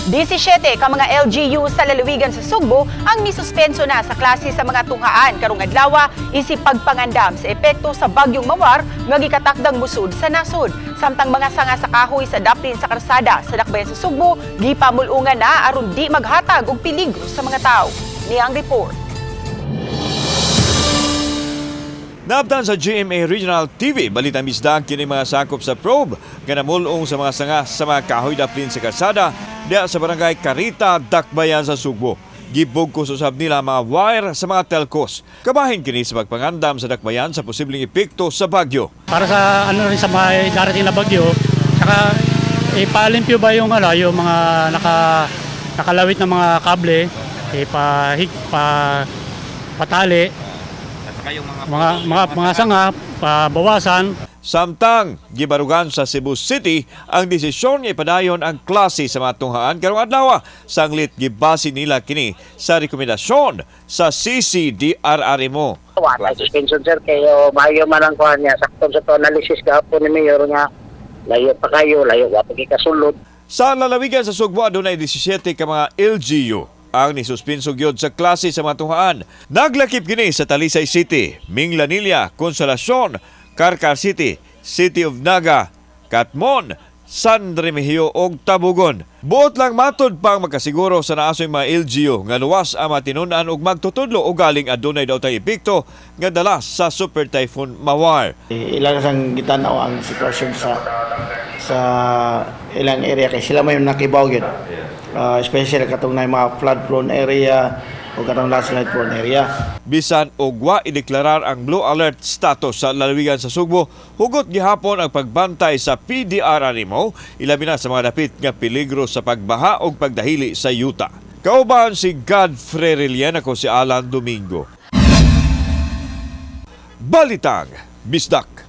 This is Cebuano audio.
17 ka mga LGU sa lalawigan sa Sugbo ang misuspenso na sa klase sa mga tunghaan karong adlaw isip pagpangandam sa epekto sa bagyong Mawar nga gikatakdang musud sa nasod. Samtang mga sanga sa kahoy sa daplin sa karsada sa dakbayan sa Sugbo gipamulungan na aron di maghatag og peligro sa mga tawo. Niyang report. Naabtan sa GMA Regional TV, Balita Misdag kini mga sakop sa probe nga namulong sa mga sanga sa mga kahoy daplin sa kalsada diya sa barangay Carita, Dakbayan sa Sugbo. Gibugkos usab nila mga wire sa mga telcos. Kabahin kini sa pagpangandam sa dakbayan sa posibleng epekto sa bagyo. Para sa ano rin sa mga darating na bagyo, saka ipalimpyo ba yung ano, yung mga nakalawit na mga kable, ipahig pa patali, mga sanga, pabawasan. Samtang gibarugan sa Cebu City ang desisyon nga ipadayon ang klase sa mga tunghaan karong adlaw, sanglit gibase nila kini sa rekomendasyon sa CCDRRMO. Wala suspension, sir, kayo maayo man ang kuan niya sakto sa to analysis gahapon ni mayor nga layo pa kayo, layo wa pa kasulod. Sa lalawigan sa Sugbo, adunay 17 ka mga LGU ang nisuspinso gyud sa klase sa mga tunghaan. Naglakip kini sa Talisay City, Minglanilla, Consolacion, Carcar City, City of Naga, Katmon, San Remigio ug Tabugon. Buot lang matod pang magkasiguro sa naasoy mga LGU nga luwas ang matinun-an ug magtutudlo o galing adunay daw tay epekto nga dala sa Super Typhoon Mawar. Ilang sang gitanaw ang sitwasyon sa ilang area kay sila may nakibaw gyud. Especially katong na mga flood prone area o katong landslide prone area. Bisan og wa ideklarar ang blue alert status sa lalawigan sa Sugbo, hugot gihapon ang pagbantay sa PDRRMO, ilabi na sa mga dapit nga peligro sa pagbaha o pagdahili sa yuta. Kauban si Godfrey Relian, ako si Alan Domingo. Balitang Bisdak.